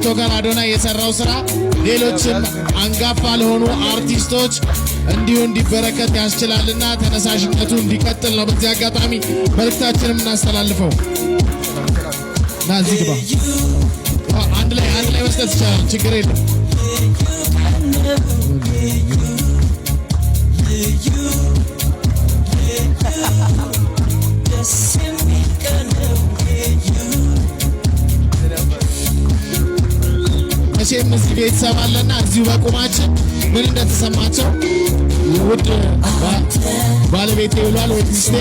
ቲክቶከር አዶናይ የሰራው ስራ ሌሎችም አንጋፋ ለሆኑ አርቲስቶች እንዲሁ እንዲበረከት ያስችላልና ተነሳሽነቱ እንዲቀጥል ነው በዚህ አጋጣሚ መልእክታችንን የምናስተላልፈው። ና እዚህ ግባ። አንድ ላይ መስጠት ይቻላል፣ ችግር የለም። መቼም እዚህ ቤተሰብ አለና እዚሁ በቁማችን ምን እንደተሰማቸው ውድ ባለቤቴ ብሏል ወይ ሚስቴ።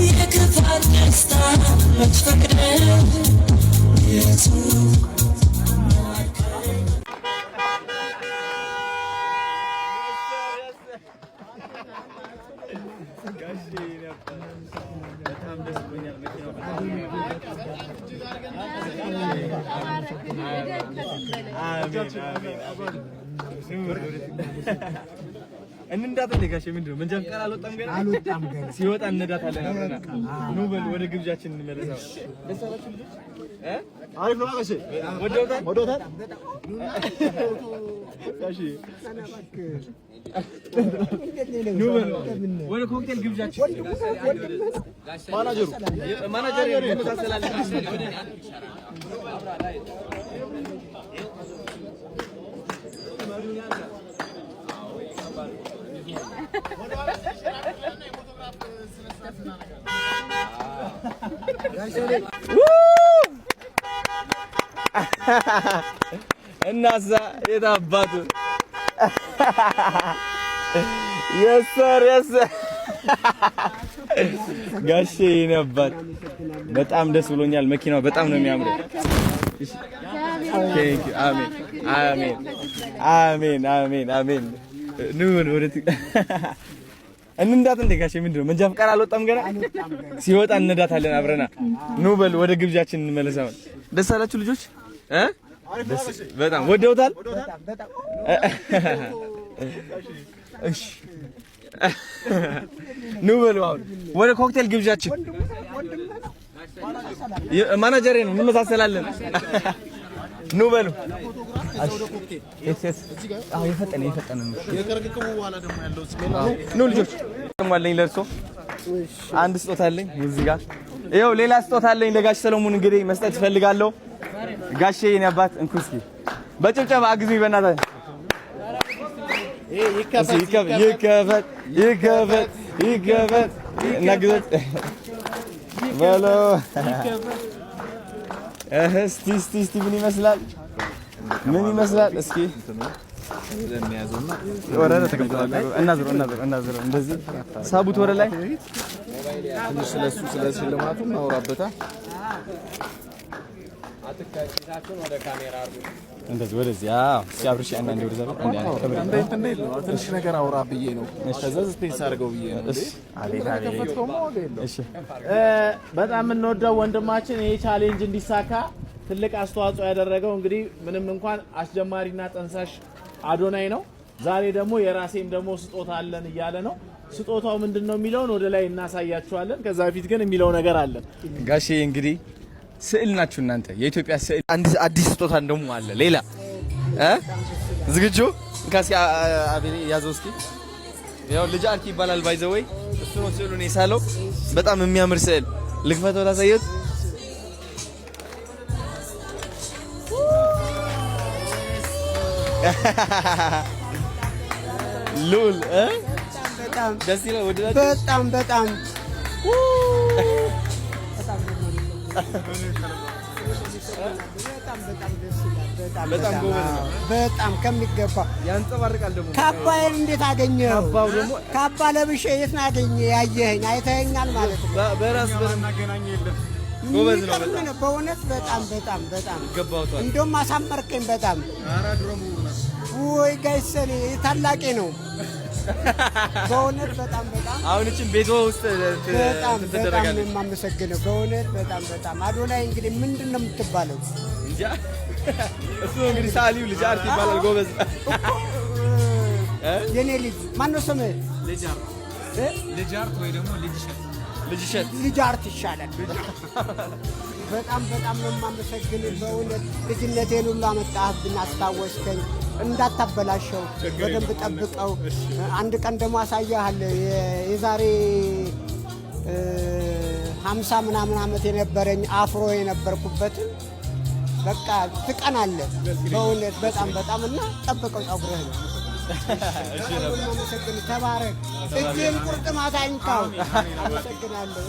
የክፋት ደስታ መች ፈቅደው የቱ እንዳታለ ጋሼ፣ ምንድን ነው መንጃ ፈቃድ አልወጣም ገና? አልወጣም ገና። ሲወጣ እንዳታለን አብረና። ኑ በል ወደ ግብዣችን እንመለሳለን። ደስ አላችሁ ልጆች? እ አሪፍ ነው ጋሼ። ወደውታል? ወደውታል ጋሼ። ኑ በል ወደ ኮክቴል ግብዣችን። ማናጀሩ ማናጀር እንመሳሰላለን። እናሳ የታባቱ yes sir, yes sir ጋሼ የኔ አባት በጣም ደስ ብሎኛል። መኪናው በጣም ነው የሚያምረው። Thank you። አሜን አሜን አሜን አሜን አሜን። ኑ ወደ እንዳት እንደ ጋሼ፣ ምንድን ነው መንጃ ፈቃድ አልወጣም ገና? ሲወጣ እንዳታለን አብረና። ኑ በል ወደ ግብዣችን እንመለስ። አሁን ደስ አላችሁ ልጆች? እ ደስ በጣም ወደውታል። እሺ ኑ በሉ አሁን ወደ ኮክቴል ግብዣችን። ማናጀሬ ነው፣ እንመሳሰላለን። ኑ በሉ። የፈጠነ የፈጠነ ነው። የቅርቅቡ በኋላ ደግሞ ያለው ኑ ልጆች፣ አለኝ ለእርሶ አንድ ስጦታ አለኝ እዚህ ጋር። ይኸው ሌላ ስጦታ አለኝ ለጋሽ ሰለሞን እንግዲህ መስጠት እፈልጋለሁ። ጋሼ የኔ አባት እንኩ እስኪ በጭብጨባ አግዙኝ በእናታችሁ። ይከፈት ይከፈት ይከፈት እናግዘት በሎ። እስቲ እስቲ እስቲ ምን ይመስላል? ምን ይመስላል? እስኪ ወረደ ተቀምጧል። እናዝረው እናዝረው እናዝረው እንደዚህ ሳቡት ወደ ላይ። ትንሽ ስለሱ ስለ ሽልማቱ እናወራበታ። እንደዚህ ወደዚህ። አዎ እስኪ አብርሽ አንዳንዴ ወደዛ በል። አንዴ አንዴ ከብር እንዴት እንዴት ነው ትንሽ ነገር አውራ ብዬ ነው። ከዛ space አድርገው ብዬ ነው። እሺ አቤት አቤት። ከፈትከውማ ዋጋ የለውም። እሺ። በጣም የምንወደው ወንድማችን ይህ challenge እንዲሳካ ትልቅ አስተዋጽኦ ያደረገው እንግዲህ ምንም እንኳን አስጀማሪና ጠንሳሽ አዶናይ ነው። ዛሬ ደግሞ የራሴም ደግሞ ስጦታ አለን እያለ ነው። ስጦታው ምንድን ነው የሚለውን ወደ ላይ እናሳያችኋለን። ከዛ በፊት ግን የሚለው ነገር አለን። ጋሼ እንግዲህ ስዕል ናችሁ እናንተ የኢትዮጵያ ስዕል። አንድ አዲስ ስጦታ ደግሞ አለ ሌላ እ ዝግጁ እንካስ አቤኔ ያዘው እስኪ። ያው ልጅ አርኪ ይባላል by the way፣ እሱ ነው ስዕሉን የሳለው። በጣም የሚያምር ስዕል ልክፈተው ላሳየት። ሉል እ ደስ ይላል። ወደዳችሁ? በጣም በጣም። በጣም ደስ ይላል። በጣም። በጣም ጎበዝ ነው። በጣም ከሚገባ ያንጸባርቃል ደግሞ። ካባዬን እንዴት አገኘኸው? ካባው ደግሞ ካባ ለብሼ የት ነው ያገኘህ? ያየኸኝ አይተኸኛል ማለት ነው። በራስ ጎበዝ ነው። የሚገርም ነው በእውነት በጣም በጣም በጣም። ይገባውታል። እንደውም አሳመርከኝ በጣም። ወይ ጋይሰኔ ታላቄ ነው በእውነት በጣም በጣም። አሁን እችን ቤቷ ውስጥ በጣም በጣም ነው ትደረጋለች። የማመሰግነው በእውነት በጣም በጣም። አዶናይ እንግዲህ ምንድን ነው የምትባለው? እንጃ፣ እሱ ነው እንግዲህ ሰዓሊው ልጅ አርት ይባላል። ጎበዝ። እኮ የኔ ልጅ ማነው ስምህ? ልጅ አርት። እ? ልጅ አርት ወይ ደግሞ ልጅ እሸት። ልጅ እሸት። ልጅ አርት ይሻላል። በጣም በጣም ነው የማመሰግን። በእውነት ልጅነቴን ሁሉ አመጣህብን፣ አስታወስከኝ። እንዳታበላሸው በደንብ ጠብቀው። አንድ ቀን ደግሞ አሳያለሁ። የዛሬ 50 ምናምን ዓመት የነበረኝ አፍሮ የነበርኩበትን በቃ ትቀናለህ። በእውነት በጣም በጣም እና ጠብቀው ፀጉርህን። በጣም ነው የማመሰግን። ተባረክ። እጅህን ቁርጥማት አይንካው። አመሰግናለሁ።